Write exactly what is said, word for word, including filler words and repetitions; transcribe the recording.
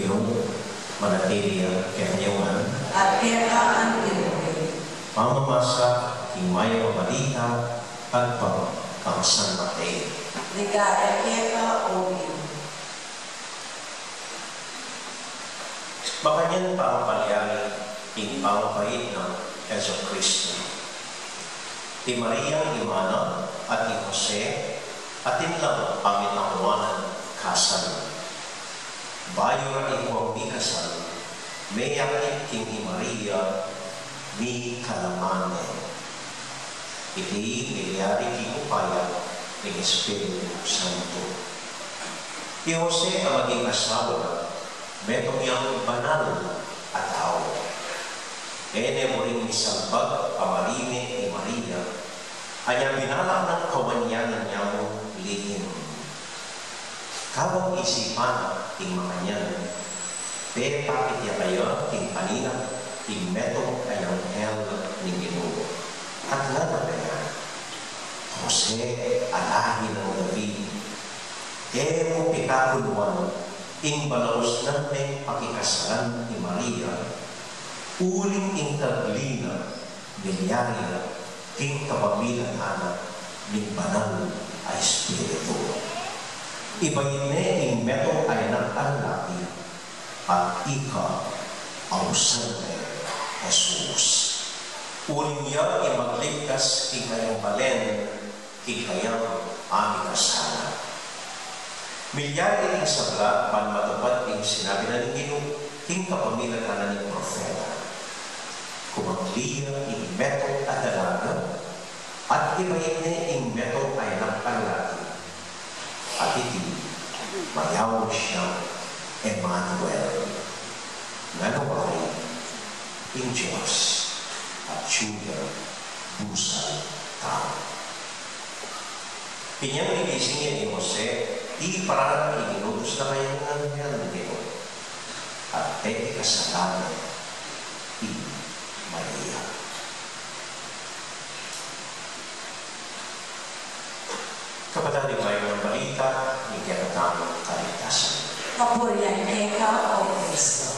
Ginu, manatili ya kekayu ngan. At keka anti. Pamamasa king mayap a balita agpang kang San Mateo. Ligaya keka, O Ginu. Makanyan pang palyari ing pamapait nang Jesucristo. I Maria ing imana at i Jose atin lang pamitanguanan kasal. Bayu ra ing mikasal, meyakit king i Maria, mikalaman ne. Iti milyari king upaya ning Espiritu Santo. I Jose a maging asawa na, metung yang banal a tau. E ne buring misalbag a marine i Maria, anya binalak nang kawanyanan yang lihim. Kabang isipan na ing makanyan, pepakit ya kaya king kanita ing metung a anghel ning Ginu, at ngana kaya, Jose, a lahi nang David, e mu pikakunwan ing balausnan meng pakikasalan i Maria, uling ing tagli na milyari na king kapamilatan na ning Banal a Espiritu. Ibait ne ing metung a anak a lalaki, at ika ausan ne Jesus. Uling ya ing magligtas king kayang balen, king kayang mikasala. Milyari iting sabla ban matupad ing sinabi na ning Ginu king kapamilatan na ning propeta. Kumagli ya ing metung a dalaga, at ibait ne ing metung a anak a lalaki. At iti, mayaus yang Emmanuel. Ngana wari, ing Dios atyu ya busal tau. Inyang migising ya i Jose, e para ing inutus na kayang anghel ning Ginu, at pepikasalan ne i Maria. Kapatad, ing mayap a balita ning kekatamung kaligtasan. Kapurian keka, O Kristo.